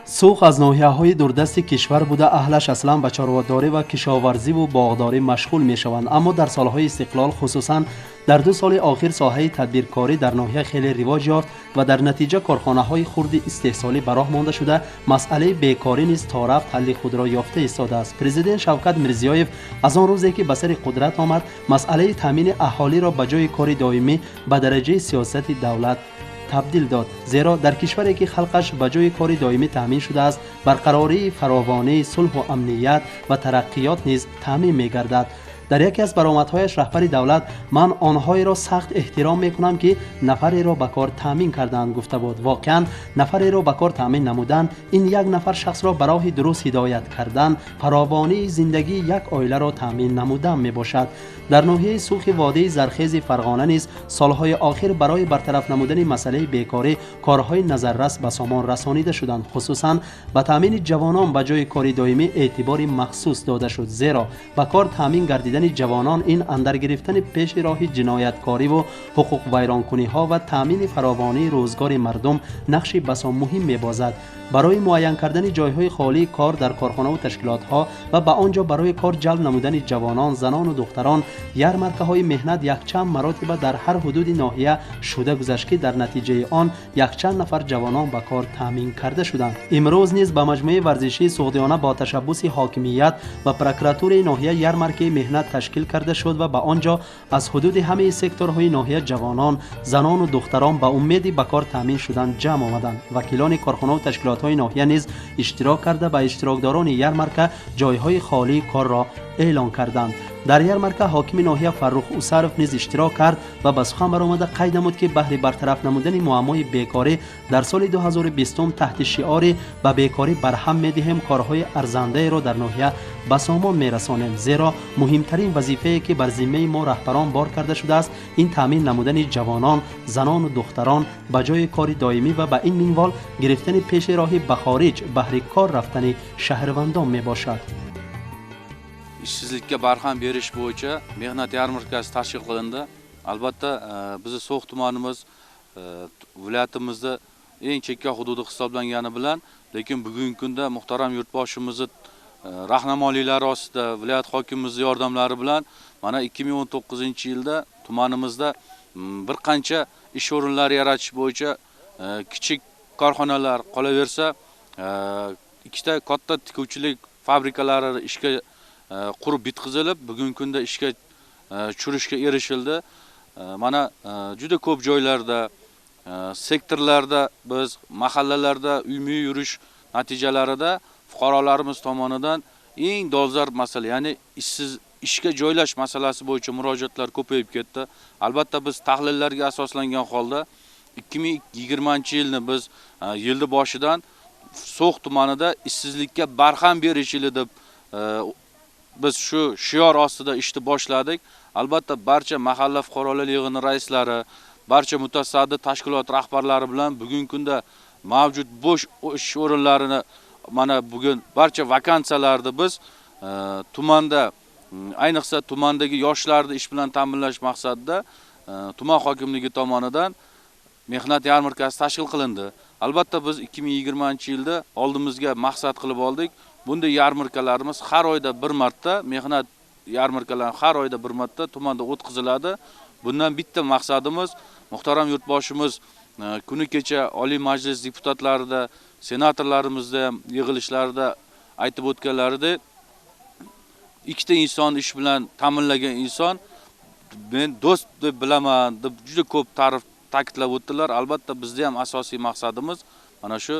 Суғд аз ноҳияҳои дурдасти кишвар буда, аҳлаш аслан ба чорводорӣ ва кишоварзиву боғдорӣ машғул мешаванд. Аммо дар солҳои истиқлол, хусусан дар 2 соли охир, соҳаи тадбиркорӣ дар ноҳия хеле ривоҷ ёфт ва дар натиҷа корхонаҳои хурди истеҳсолӣ ба роҳ монда шуда, масъалаи бекорӣ низ то рафт ҳалли худро ёфта истодааст. Президент Шавкат Мирзиёев аз он рӯзе ки ба сари қудрат омад, масъалаи таъмини аҳолиро ба ҷои кори доимӣ ба дараҷаи сиёсати давлат табдил дод. Зеро дар кишваре ки халқаш ба ҷои кори доимӣ таъмин шудааст, барқарории фаровонӣ, сулҳу амният ва тараққиёт низ таъмин мегардад. Дар яке аз баромадҳояш раҳбари давлат «Ман онҳоеро сахт эҳтиром мекунам, ки нафареро ба кор таъмин кардаанд» гуфта буд. Воқеан, нафареро ба кор таъмин намудан ин як нафар шахсро ба роҳи дуруст ҳидоят кардан, фаровонии зиндагии як оиларо таъмин намудан мебошад. Дар ноҳияи Суғди водии зархези Фарғона низ солҳои охир барои бартараф намудани масъалаи бекорӣ корҳои назаррас ба сомон расонида шуданд. Хусусан ба таъмини ҷавонон ба ҷои кори доимӣ эътибори махсус дода шуд, зеро ба кор таъмин гардидани ҷавонон ин андар гирифтани пеши роҳи ҷинояткориву ҳуқуқвайронкуниҳо ва таъмини фаровонии рӯзгори мардум нақши басо муҳим мебозад. Барои муайян кардани ҷойҳои холии кор дар корхонаву ташкилотҳо ва ба он ҷо барои кор ҷалб намудани ҷавонон, занону духтарон ярмаркаҳои меҳнат якчанд маротиба дар ҳар ҳудуди ноҳия шуда гузашт, ки дар натиҷаи он якчанд нафар ҷавонон ба кор таъмин карда шуданд. Имрӯз низ ба маҷмӯаи варзишии Суғдиёна бо ташаббуси ҳокимият ва прокуратураи ноҳия ярмаркаи меҳнат ташкил карда шуд ва ба он ҷо аз ҳудуди ҳамаи секторҳои ноҳия ҷавонон, занону духтарон ба умеди ба кор таъмин шудан ҷамъ омаданд. Вакилони корхонаву ташкилотҳои ноҳия низ иштирок карда, ба иштирокдорони ярмарка ҷойҳои холии корро эълон карданд. Дар ярмарка ҳокими ноҳия Фаррух Усаров низ иштирок кард ва ба сухан баромада қайд намуд, ки баҳри бартараф намудани муаммои бекорӣ дар соли 2020 таҳти шиори «Ба бекорӣ барҳам медиҳем» корҳои арзандаеро дар ноҳия ба сомон мерасонем, зеро муҳимтарин вазифае ки бар зиммаи мо раҳбарон бор карда шудааст, ин таъмин намудани ҷавонон, занону духтарон ба ҷои кори доимӣ ва ба ин минвол гирифтани пеши роҳи ба хориҷ баҳри кор рафтани шаҳрвандон мебошад. Ishsizlikka barham berish bo'yicha mehnat yarmarkasi tashkil qilindi. Albatta, bizni So'x tumanimiz viloyatimizda eng chekka hududi hisoblangani bilan, lekin bugungi kunda muhtaram yurtboshimizni rahnamoyliklari ostida, viloyat hokimimiz yordamlari bilan mana 2019-yilda tumanimizda bir qancha ish o'rinlari yaratish bo'yicha kichik korxonalar, qolaversa, ikkita katta tikuvchilik fabrikalari ishga qurib bitkazilib, bugungi kunda ishga tushirishga erishildi. Mana juda ko'p joylarda, sektorlarda biz mahallalarda uyma-uy yurish natijalarida fuqarolarimiz tomonidan eng dolzarb masala, ya'ni ishsiz ishga joylash masalasi bo'yicha murojaatlar ko'payib ketdi. Albatta, biz tahlillarga asoslangan holda 2020-yilni biz yilni boshidan So'x tumanida ishsizlikka barham berish yili deb biz shu shior ostida ishni boshladik. Albatta, barcha mahalla fuqarolar yig'ini raislari, barcha mutasaddi tashkilot rahbarlari bilan bugungi kunda mavjud bo'sh ish o'rinlarini, mana bugun barcha vakansiyalarni biz tumanda, ayniqsa tumandagi yoshlarni ish bilan ta'minlash maqsadida tuman hokimligi tomonidan mehnat yarmarkasi tashkil qilindi. Albatta, biz 2020-yilda oldimizga maqsad qilib oldik. Bunday yarmarkalarimiz har oyda bir marta, mehnat yarmarkalari har oyda bir marta tumanda o'tkaziladi. Bundan bitta maqsadimiz, muhtaram yurtboshimiz kuni kecha Oliy Majlis deputatlarida, senatorlarimizda ham yig'ilishlarida aytib o'tganlaridek, ikkita inson ish bilan ta'minlagan inson men do'st deb bilaman deb juda ko'p ta'rif ta'kidlab o'tdilar. Albatta, bizda ham asosiy maqsadimiz mana shu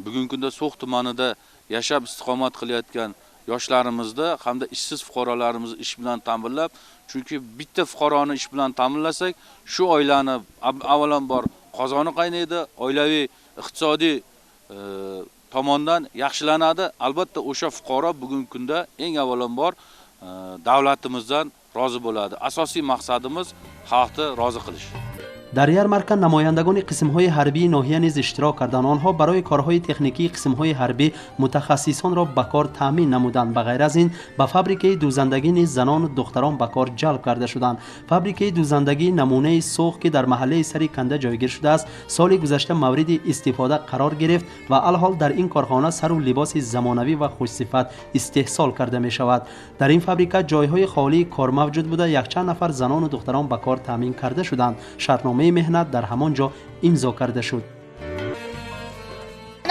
bugungi kunda So'x tumanida yashab istiqomat qilayotgan yoshlarimizda hamda ishsiz fuqarolarimizni ish bilan ta'minlab, chunki bitta fuqaroni ish bilan ta'minlasak, shu oilani avvalambor qozoni qaynaydi, oilaviy iqtisodiy tomondan yaxshilanadi. Albatta, o'sha fuqaro bugungi kunda eng avvalambor davlatimizdan rozi bo'ladi. Asosiy maqsadimiz xalqni rozi qilish. Дар ярмарка намояндагони қисмҳои ҳарбии ноҳия низ иштирок карданд. Онҳо барои корҳои техникии қисмҳои ҳарбӣ мутахассисонро ба кор таъмин намуданд. Ба ғайр аз ин, ба фабрикаи дӯзандагӣ низ занону духтарон ба кор ҷалб карда шуданд. Фабрикаи дӯзандагии намунаи Суғд, ки дар маҳаллаи Сари Канда ҷойгир шудааст, соли гузашта мавриди истифода қарор гирифт ва алҳол дар ин корхона сару либоси замонавӣ ва хушсифат истеҳсол карда мешавад. Дар ин фабрика ҷойҳои холии кор мавҷуд буда, якчанд нафар занону духтарон ба кор таъмин карда шуданд. Шартномаи меҳнат дар ҳамон ҷо имзо карда шуд.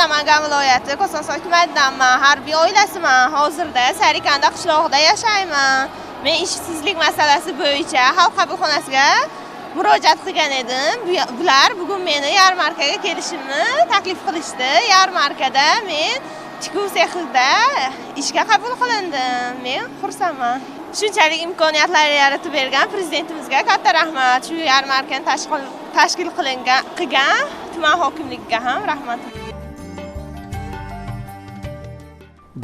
Namangan viloyati Kosonsoy tumanidanman, harbiy oilasiman. Hozirda Sarikanda qishlog'ida yashayman. Men ishsizlik masalasi bo'yicha xalq qabulxonasiga murojaat qilgan edim. Bular bugun meni yarmarkaga kelishimni taklif qilishdi. Yarmarkada men tikuv sexida ishga qabul qilindim. Men xursandman. Shunchalik imkoniyatlar yaratib bergan prezidentimizga katta rahmat. Shu yarmarkani tashkil qilgan tuman hokimligiga ham rahmat.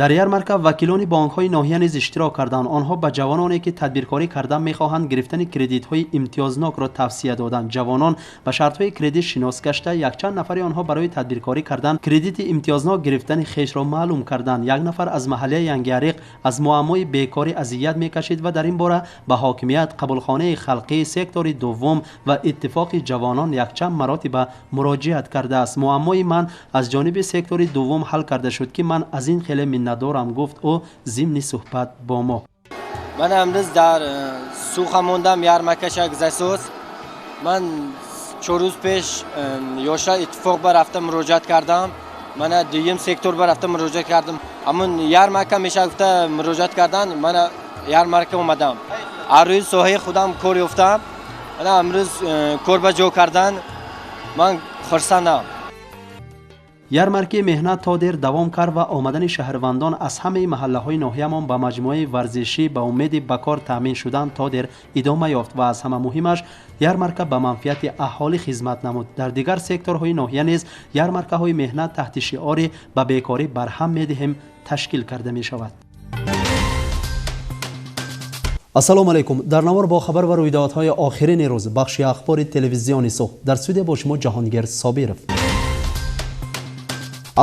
Дар ярмарка вакилони бонкҳои ноҳия низ иштирок карданд. Онҳо ба ҷавононе, ки тадбиркорӣ кардан мехоҳанд, гирифтани кредитҳои имтиёзнокро тавсия доданд. Ҷавонон ба шартҳои кредит шинос гашта, якчанд нафари онҳо барои тадбиркорӣ кардан кредити имтиёзнок гирифтани хешро маълум карданд. Як нафар аз маҳаллаи Янгиариқ аз муаммои бекорӣ азият мекашид ва дар ин бора ба ҳокимият, қабулхонаи халқӣ, сектори дуввум ва иттифоқи ҷавонон якчанд маротиба муроҷиат кардааст. Муаммои ман аз ҷониби сектори дуввум ҳал карда шуд, ки ман аз ин хеле миннатдорам, гуфт ӯ зимни суҳбат бо мо. Ман имрӯз дар Суғд мондам, ярмаркаша гузаштост. Ман 4 рӯз пеш Ёшlar иттифоқ ба рафта муроҷиат кардам. Мана дуюм сектор ба рафта муроҷиат кардам. Ҳамун ярмарка меша гуфта муроҷиат кардан, мана ярмарка омадам. Ҳар рӯз соҳаи худам кор ёфтам. Мана имрӯз кор ба ҷо кардан ман хурсандам. Ярмаркаи меҳнат то дер давом кард ва омадани шаҳрвандон аз ҳамаи маҳаллаҳои ноҳиямон ба маҷмӯаи варзишӣ ба умеди ба кор таъмин шудан то дер идома ёфт ва аз ҳама муҳимаш ярмарка ба манфиати аҳолӣ хизмат намуд. Дар дигар секторҳои ноҳия низ ярмаркаҳои меҳнат таҳти шиори ба бекорӣ барҳам медиҳем ташкил карда мешавад. Ассалому алайкум. Дар навор бо хабар ва рӯйдодҳои охирини рӯз бахши ахбори телевизиони Суғд. Дар студия бо шумо Ҷаҳонгир Собиров.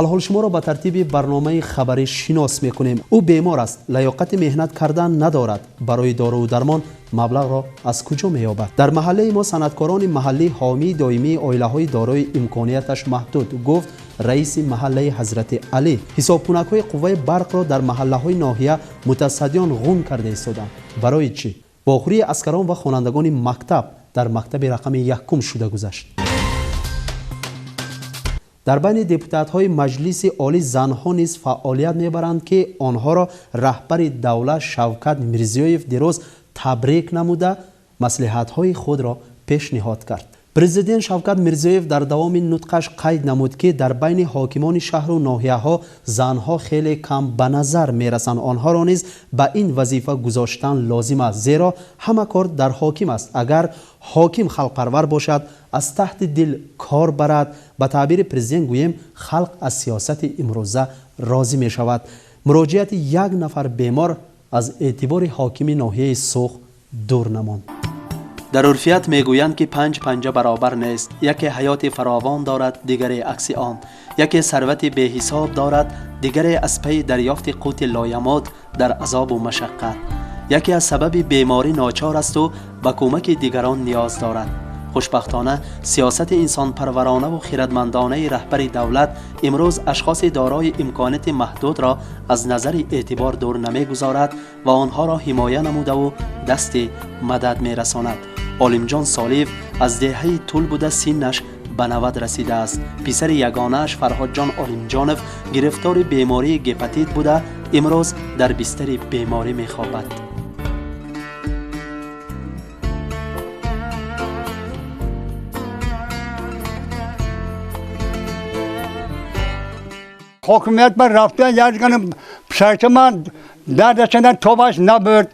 Алҳол шуморо ба тартиби барномаи хабарӣ шинос мекунем. Ӯ бемор аст, лаёқати меҳнат кардан надорад. Барои доруву дармон маблағро аз куҷо меёбад? Дар маҳаллаи мо санъаткорони маҳаллӣ ҳомии доимии оилаҳои дорои имконияташ маҳдуд, гуфт раиси маҳаллаи Ҳазрати Алӣ. Ҳисобкунакҳои қувваи барқро дар маҳаллаҳои ноҳия мутасаддиён ғун карда истоданд. Барои чӣ? Вохӯрии аскарон ва хонандагони мактаб дар мактаби рақами якум шуда гузашт. Дар байни депутатҳои Маҷлиси Олӣ занҳо низ фаъолият мебаранд, ки онҳоро раҳбари давлат Шавкат Мирзиёев дирӯз табрик намуда маслиҳатҳои худро пешниҳод кард. Президент Шавкат Мирзиёев дар давоми нутқаш қайд намуд, ки дар байни ҳокимони шаҳру ноҳияҳо занҳо хеле кам ба назар мерасанд. Онҳоро низ ба ин вазифа гузоштан лозим аст, зеро ҳама кор дар ҳоким аст. Агар ҳоким халқпарвар бошад, аз таҳти дил кор барад, ба таъбири президент гӯем, халқ аз сиёсати имрӯза розӣ мешавад. Муроҷиати як нафар бемор аз эътибори ҳокими ноҳияи Суғд дур намонд. Дар урфият мегӯянд, ки панҷ панҷа баробар нест. Яке ҳаёти фаровон дорад, дигаре акси он. Яке сарвати беҳисоб дорад, дигаре аз пайи дарёфти қути лоямот дар азобу машаққат. Яке аз сабаби беморӣ ночор асту ба кӯмаки дигарон ниёз дорад. Хушбахтона, сиёсати инсонпарваронаву хирадмандонаи раҳбари давлат имрӯз ашхоси дорои имконияти маҳдудро аз назари эътибор дур намегузорад ва онҳоро ҳимоя намудаву дасти мадад мерасонад. Олимҷон Солиев аз деҳаи Тул буда, синнаш ба 90 расидааст. Писари ягонааш Фарҳодҷон Олимҷонов гирифтори бемории гепатит буда, имрӯз дар бистари беморӣ мехобад. Ҳокимият ба рафтан язгани писарча ман дардашана тобаш набурд.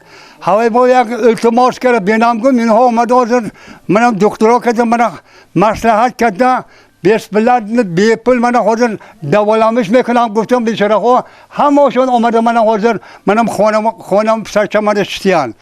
Ҳавои бо як илтимос карда бинам, гум инҳо омада, ҳозир манам духтуро карда, мана маслиҳат карда, бесплатно, бепул мана ҳозир даволамиш мекунам гуфтам. Бечораҳо ҳамашон омада, мана ҳозир манам хонам, писарча мана шитиянд.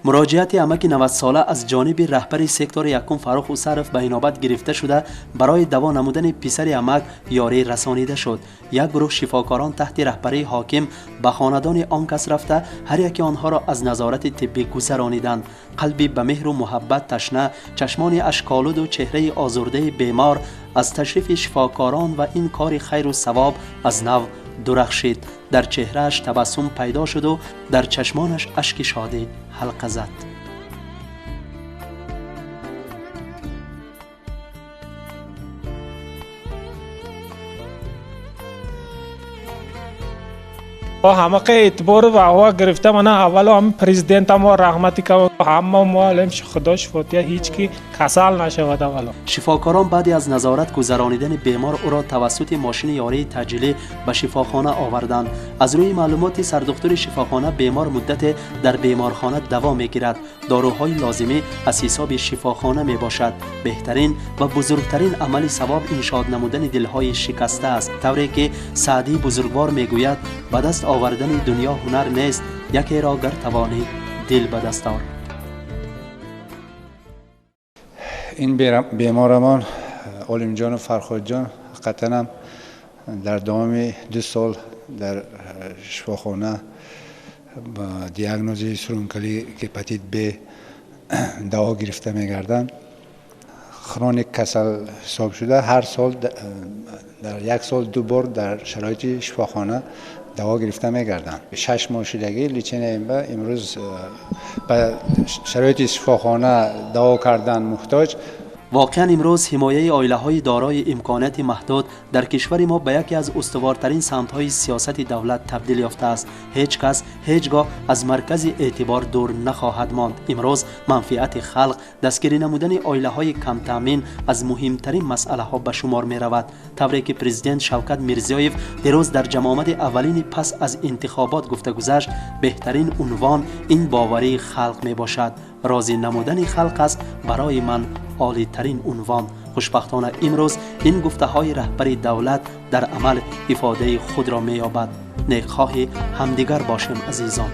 Муроҷиати амаки 90-сола аз ҷониби раҳбари сектори якум Фаррух Усаров ба инобат гирифта шуда, барои даво намудани писари амак ёрӣ расонида шуд. Як гурӯҳ шифокорон таҳти раҳбарии ҳоким ба хонадони он кас рафта, ҳар яке онҳоро аз назорати тиббӣ гузарониданд. Қалби ба меҳру муҳаббат ташна, чашмони ашколуду чеҳраи озурдаи бемор аз ташрифи шифокорон ва ин кори хайру савоб аз нав дурахшид. Дар чеҳрааш табассум пайдо шуду дар чашмонаш ашки шодӣ ҳалқа зад. Ҳамақа эътибору ва гирифта, мана аввало ҳам президент мо раҳмати калон, ҳама мо алем, худо шифотия, ҳеҷ ки касал нашавад аввало. Шифокорон баъди аз назорат гузаронидани бемор ӯро тавассути мошини ёрии таъҷилӣ ба шифохона оварданд. Аз рӯи маълумоти сардухтури шифохона, бемор муддате дар беморхона даво мегирад. Доруҳои лозимӣ аз ҳисоби шифохона мебошад. Беҳтарин ва бузургтарин амали савоб ин шод намудани дилҳои шикаста аст. Тавре ки Саъдии бузургвор мегӯяд: ба даст овардани дунё ҳунар нест, якеро гар тавонӣ дил ба даст ор. Ин беморамон Олимҷону Фарходҷон ҳақиқатан ҳам дар давоми 2 сол дар шифохона ба диагнози сурункали гепатит Б даво гирифта мегарданд. Хроник касал ҳисоб шуда, ҳар сол дар як сол ду бор дар шароити шифохона даво гирифта мегарданд. 6 моҳ шудагӣ лечение ба имрӯз ба шароити шифохона даво кардан муҳтоҷ. Воқеан, имрӯз ҳимояи оилаҳои дорои имконияти маҳдуд дар кишвари мо ба яке аз устувортрин самтҳои сиёсати давлат табдил ёфтааст. Ҳеҷ кас ҳеҷ гоҳ аз маркази эътибор дур нахоҳад монд. Имрӯз манфиати халқ, дастгирӣ намудани оилаҳои камтаъмин аз муҳимтарин масъалаҳо ба шумор меравад. Тавре ки президент Шавкат Мирзиёев дирӯз дар ҷамъомади аввалини пас аз интихобот гуфта гузашт, беҳтарин унвон ин боварии халқ мебошад. Розӣ намудани халқ аст барои ман олитарин унвон. Хушбахтона, имрӯз ин гуфтаҳои раҳбари давлат дар амал ифодаи худро меёбад. Некхоҳи ҳамдигар бошем, азизон.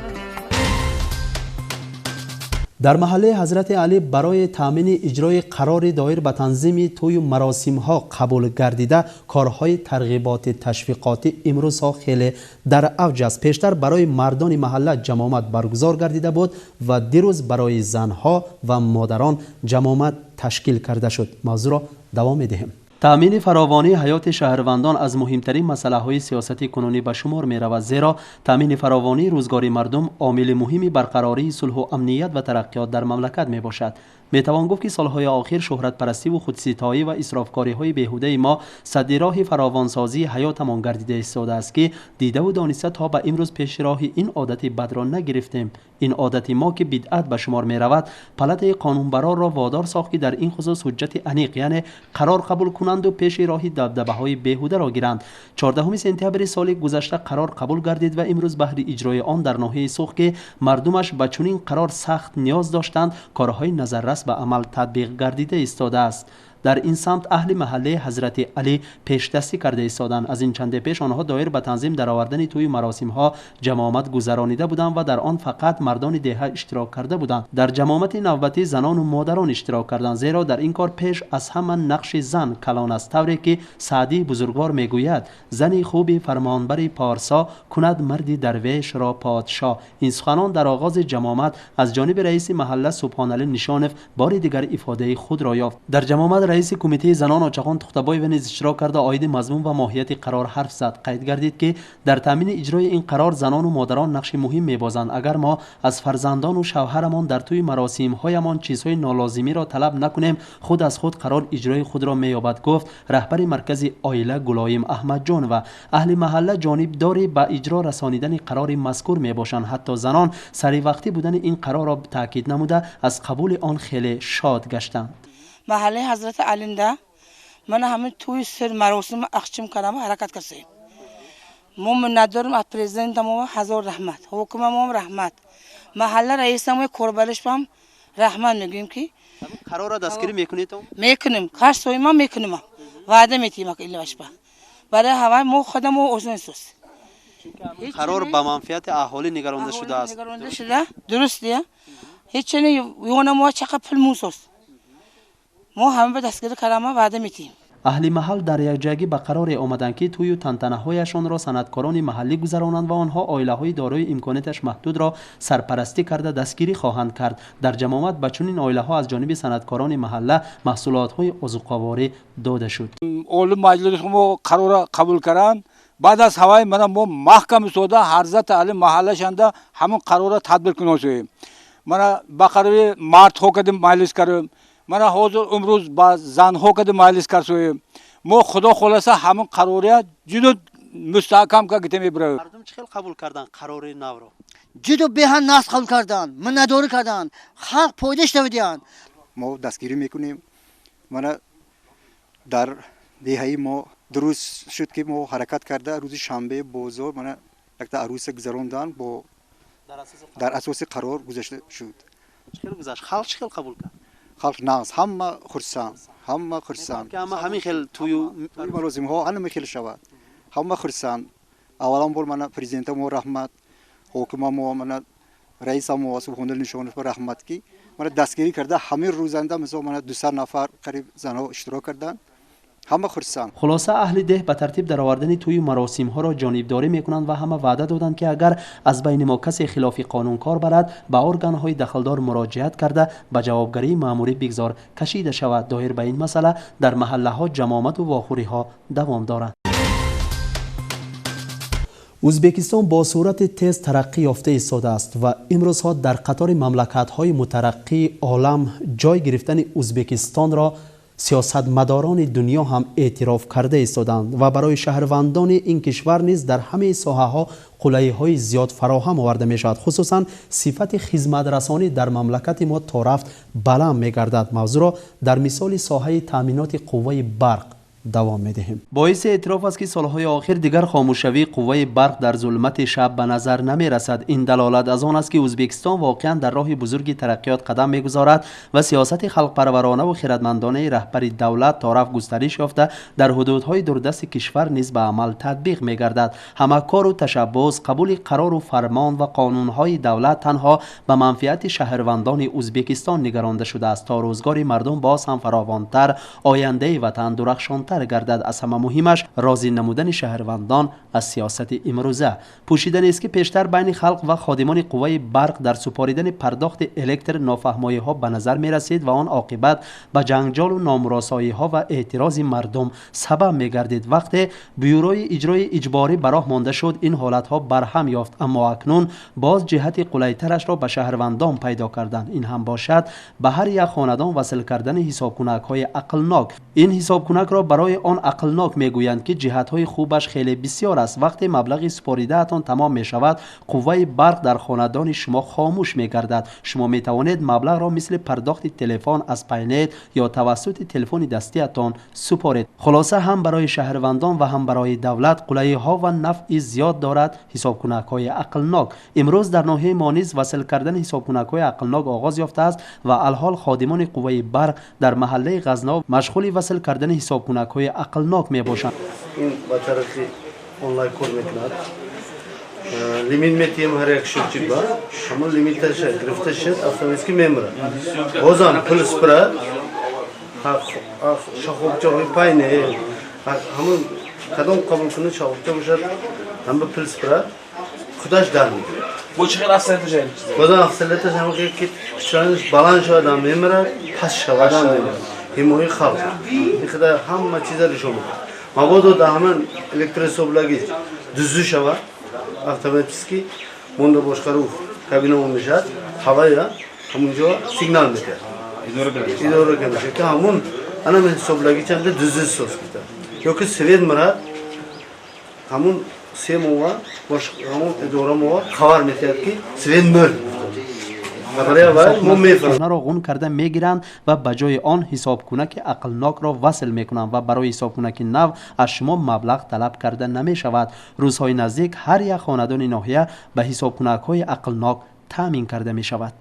Дар маҳаллаи Ҳазрати Алӣ барои таъмини иҷрои қарори доир ба танзими тӯю маросимҳо қабул гардида, корҳои тарғиботи ташвиқотӣ имрӯзҳо хеле дар авҷ аст. Пештар барои мардони маҳалла ҷамомат баргузор гардида буд ва дирӯз барои занҳо ва модарон ҷамомат ташкил карда шуд. Мавзӯъро давом медиҳем. Таъмини фаровонии ҳаёти шаҳрвандон аз муҳимтарин масъалаҳои сиёсати кунунӣ ба шумор меравад, зеро таъмини фаровонии рӯзгори мардум омили муҳими барқарории сулҳу амният ва тараққиёт дар мамлакат мебошад. Метавон гуфт, ки солҳои охир шӯҳратпарастиву худситоӣ ва исрофкориҳои беҳудаи мо садди роҳи фаровонсозии ҳаётамон гардида истодааст, ки дидаву дониста то ба имрӯз пеши роҳи ин одати бадро нагирифтем. Ин одати мо, ки бидъат ба шумор меравад, палатаи қонунбарорро водор сохт, ки дар ин хусус ҳуҷҷати аниқ, яъне қарор қабул кунанду пеши роҳи дабдабаҳои беҳударо гиранд. 14 сентябри соли гузашта қарор қабул гардид ва имрӯз баҳри иҷрои он дар ноҳияи Суғд, ки мардумаш ба чунин қарор сахт ниёз доштанд, корҳои назаррас ба амал татбиқ гардида истодааст. Дар ин самт аҳли маҳаллаи Ҳазрати Алӣ пешдастӣ карда истоданд. Аз ин чанде пеш онҳо доир ба танзим даровардани тӯи маросимҳо ҷамоомат гузаронида буданд ва дар он фақат мардони деҳа иштирок карда буданд. Дар ҷамоомати навбатӣ занону модарон иштирок карданд, зеро дар ин кор пеш аз ҳама нақши зан калон аст. Тавре ки Саъдии бузургвор мегӯяд: «Зани хуби фармонбари порсо кунад марди дарвешро подшоҳ». Ин суханон дар оғози ҷамоомат аз ҷониби раиси маҳалла Субҳоналӣ Нишонов бори дигар ифодаи худро ёфт. Дар ҷамоомат раиси кумитаи занон Очахон Тухтабоева низ иштирок карда, оиди мазмун ва моҳияти қарор ҳарф зад. Қайд гардид, ки дар таъмини иҷрои ин қарор занону модарон нақши муҳим мебозанд. Агар мо аз фарзандону шавҳарамон дар тӯи маросимҳоямон чизҳои нолозимиро талаб накунем, худ аз худ қарор иҷрои худро меёбад, гуфт раҳбари маркази оила Гулоим Аҳмадҷонова. Аҳли маҳалла ҷонибдори ба иҷро расонидани қарори мазкур мебошанд. Ҳатто занон саривақтӣ будани ин қарорро таъкид намуда, аз қабули он хеле шод гаштанд. Маҳаллаи Ҳазрати Алинда мана ҳамин тӯи сир маросим ахчим кардам, ҳаракат кардем. Мо миннатдорем аз президентамо, ҳазор раҳмат, ҳокимамом раҳмат, маҳалла раисамо корбаришам раҳмат мегӯем, ки Қарорро дастгирӣ мекунед? Мекунем, ҳар соима мекунем, ваъда метиҳем илвашба барои ҳавай мо худамо осон сӯз. Қарор ба манфиати аҳолӣ нигаронда шудааст. Нигаронда шуда, дуруст. Ҳеҷ чиз ёна мо чақа пул мусост. Мо ҳама ба дастгирӣ карама ваъда медиҳем. Аҳли маҳал дар якҷоягӣ ба қароре омаданд, ки тӯю тантанаҳояшонро санъаткорони маҳаллӣ гузаронанд ва онҳо оилаҳои дорои имконияташ маҳдудро сарпарастӣ карда дастгирӣ хоҳанд кард. Дар ҷамоат ба чунин оилаҳо аз ҷониби санъаткорони маҳалла маҳсулотҳои озуқаворӣ дода шуд. Олӣ маҷлис мо қарора қабул карданд. Баъд аз ҳаваи мана мо маҳкам истода ҳарзати аҳли маҳаллашанда ҳамон қарора тадбир куносем. Мана ба қарори мардҳо кадим маҷлис кардем. Мана ҳозир имрӯз ба занҳо кадим маҷлис карсоем. Мо худо холаса ҳамон қарория ҷудо мустаҳкам ка гите мебиравем. Мардум чӣ хел қабул карданд қарори навро? Ҷудо беҳад нағз қабул карданд, миннатдорӣ карданд, халқ фоида шунавидианд. Мо дастгирӣ мекунем. Мана дар деҳаи мо дуруст шуд, ки мо ҳаракат карда рӯзи шанбе бозор мана якта арӯса гузарондан бо дар асоси қарор гузашта шуд. Чӣ хел гузашт? Халқ чӣ хел қабул кард? Халқ нағз, ҳама хурсанд, ҳама хурсанд. Ҳама ҳамин хел тӯю маросимҳо ҳама хел шавад, ҳама хурсанд. Аввалан бор мана президента мо раҳмат, ҳокима мо, мана раиса мо Субҳондил Нишонов раҳмат, ки мана дастгирӣ карда. Ҳамин рӯзанда мисол мана 200 нафар қариб занҳо иштирок карданд, ҳама хурсанд. Хулоса, аҳли деҳ ба тартиб даровардани тӯю маросимҳоро ҷонибдорӣ мекунанд ва ҳама ваъда доданд, ки агар аз байни мо касе хилофи қонун кор барад, ба органҳои дахлдор муроҷиат карда ба ҷавобгарии маъмурӣ бигзор кашида шавад. Доир ба ин масъала дар маҳаллаҳо ҷамомату вохӯриҳо давом доранд. Ӯзбекистон бо суръати тез тараққӣ ёфта истодааст ва имрӯзҳо дар қатори мамлакатҳои мутараққии олам ҷой гирифтани Ӯзбекистонро сиёсатмадорони дунё ҳам эътироф карда истоданд ва барои шаҳрвандони ин кишвар низ дар ҳамаи соҳаҳо қулайиҳои зиёд фароҳам оварда мешавад. Хусусан сифати хизматрасонӣ дар мамлакати мо то рафт баланд мегардад. Мавзӯъро дар мисоли соҳаи таъминоти қувваи барқ давом медиҳем. Боиси эътироф аст, ки солҳои охир дигар хомӯшавии қувваи барқ дар зулмати шаб ба назар намерасад. Ин далолат аз он аст, ки Ӯзбекистон воқеан дар роҳи бузурги тараққиёт қадам мегузорад ва сиёсати халқпарваронаву хиратмандонаи раҳбари давлат торафт густариш ёфта дар ҳудудҳои дурдасти кишвар низ ба амал татбиқ мегардад. Ҳама кору ташаббус, қабули қарору фармон ва қонунҳои давлат танҳо ба манфиати шаҳрвандони Ӯзбекистон нигаронда шудааст, то рӯзгори мардум боз ҳам фаровонтар, ояндаи ватан дурахшонтар гардад. Аз ҳама муҳимаш розӣ намудани шаҳрвандон аз сиёсати имрӯза. Пӯшида нест, ки пештар байни халқ ва ходимони қувваи барқ дар супоридани пардохти электр нофаҳмоиҳо ба назар мерасид ва он оқибат ба ҷанҷолу номуросоиҳо ва эътирози мардум сабаб мегардид. Вақте бюрои иҷрои иҷборӣ ба роҳ монда шуд, ин ҳолатҳо барҳам ёфт, аммо акнун боз ҷиҳати қулайтарашро ба шаҳрвандон пайдо карданд. Ин ҳам бошад ба ҳар як хонадон васл кардани ҳисобкунакҳои ақлнок. Ин ҳисобкунакро барои он ақлнок мегӯянд, ки ҷиҳатҳои хубаш хеле бисёр аст. Вақте маблағи супоридаатон тамом мешавад, қувваи барқ дар хонадони шумо хомӯш мегардад. Шумо метавонед маблағро мисли пардохти телефон аз пайнет ё тавассути телефони дастиатон супоред. Хулоса, ҳам барои шаҳрвандон ва ҳам барои давлат қулайиҳо ва нафъи зиёд дорад ҳисобкунакҳои ақлнок. Имрӯз дар ноҳияи мо низ васл кардани ҳисобкунакҳои ақлнок оғоз ёфтааст ва алҳол ходимони қувваи барқ дар маҳаллаи Ғазнов машғули васл кардани ҳисобкунакҳои ақлнок мебошанд. Ин ба тариқи онлайн кор мекунад. Лимит метиҳем ҳар як счётчик ба ҳамон лимиташа гирифта шуд, автоматически мемирад. Бозам пул супурад, шахобчаҳои пайне, ҳамон кадом қабул кунад шахобча бошад, ҳама пул супурад, худаш дар мегирад. Бо чӣ хел афзалияташ? Бозам афзалияташ ҳама ки кучраниш баланд шавадам мемирад, паст шавадам мемирад. Ҳимояи халқ ин қадар ҳама чиза нишон медиҳад. Мабодо дар ҳаман электроҳисоблагич дузду шавад, автоматически монда бошқарув кабинамо мешавад, ҳавая ҳамунҷо сигнал медиҳад, идора мешавад, ки ҳамун анам ҳисоблагичанда дузду соз кита ёки свет мирад, ҳамун се мова ҳамун идора мова хабар медиҳад, ки свет мирд. Ро ғун карда мегиранд ва ба ҷои он ҳисобкунаки ақлнокро васл мекунанд ва барои ҳисобкунаки нав аз шумо маблағ талаб карда намешавад. Рӯзҳои наздик ҳар як хонадони ноҳия ба ҳисобкунакҳои ақлнок таъмин карда мешавад.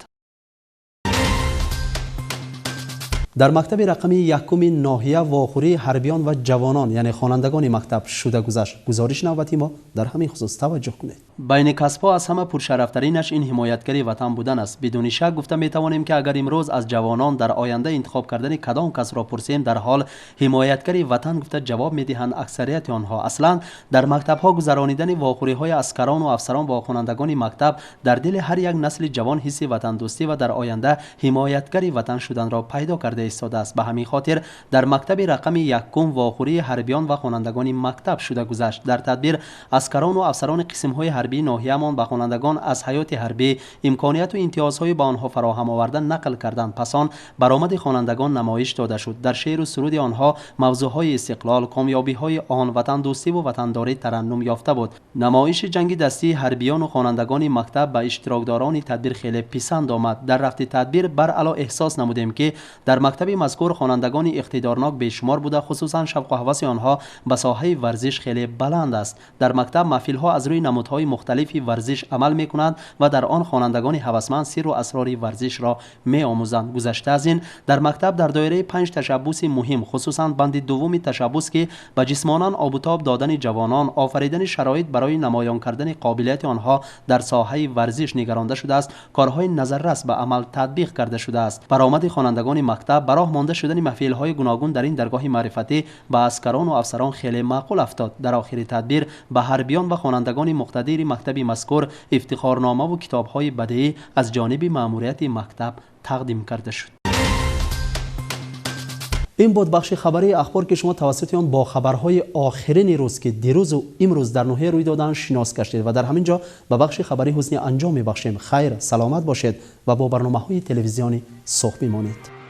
Дар мактаби рақами якуми ноҳия вохӯрии ҳарбиён ва ҷавонон, яъне хонандагони мактаб шуда гузашт. Гузориши навбати мо дар ҳамин хусус, таваҷҷӯҳ кунед. Байни касбҳо аз ҳама пуршарафтаринаш ин ҳимоятгари ватан будан аст. Бидуни шак гуфта метавонем, ки агар имрӯз аз ҷавонон дар оянда интихоб кардани кадом касбро пурсем, дар ҳол ҳимоятгари ватан гуфта ҷавоб медиҳанд аксарияти онҳо. Аслан дар мактабҳо гузаронидани вохӯриҳои аскарону афсарон бо хонандагони мактаб дар дили ҳар як насли ҷавон ҳисси ватандӯстӣ ва дар оянда ҳимоятгари ватан шуданро пайдо карда истодааст. Ба ҳамин хотир дар мактаби рақами якум вохӯрии ҳарбиён ва хонандагони мактаб шуда гузашт. Дар тадбир аскарону афсарони қисмҳои ҳарбии ноҳияамон ба хонандагон аз ҳаёти ҳарбӣ, имконияту имтиёзҳои ба онҳо фароҳам оварда нақл карданд. Пас он баромади хонандагон намоиш дода шуд. Дар шеъру суруди онҳо мавзӯъҳои истиқлол, комёбиҳои он, ватандӯстиву ватандорӣ тараннум ёфта буд. Намоиши ҷанги дастии ҳарбиёну хонандагони мактаб ба иштирокдорони тадбир хеле писанд омад. Дар рафти тадбир баръало эҳсос намудем, ки дар мактаби мазкур хонандагони иқтидорнок бешумор буда, хусусан шавқу ҳаваси онҳо ба соҳаи варзиш хеле баланд аст. Дар мактаб маҳфилҳо аз рӯи намудҳои мухталифи варзиш амал мекунанд ва дар он хонандагони ҳавасманд сирру асрори варзишро меомӯзанд. Гузашта аз ин, дар мактаб дар доираи 5 ташаббуси муҳим, хусусан банди дуввуми ташаббус, ки ба ҷисмонан обутоб додани ҷавонон, офаридани шароит барои намоён кардани қобилияти онҳо дар соҳаи варзиш нигаронда шудааст, корҳои назаррас ба амал татбиқ карда шудааст. Баромади хонандагони мактаб, ба роҳ монда шудани маҳфилҳои гуногун дар ин даргоҳи маърифатӣ ба аскарону афсарон хеле маъқул афтод. Дар охири тадбир ба ҳарбиён ва хонандагони муқтадири мактаби мазкур ифтихорномаву китобҳои бадеӣ аз ҷониби маъмурияти мактаб тақдим карда шуд. Ин буд бахши хабарии ахбор, ки шумо тавассути он бо хабарҳои охирини рӯз, ки дирӯзу имрӯз дар ноҳия рӯй доданд, шинос гаштед ва дар ҳамин ҷо ба бахши хабарии ҳусни анҷом мебахшем. Хайр, саломат бошед ва бо барномаҳои телевизиони Суғд бимонед.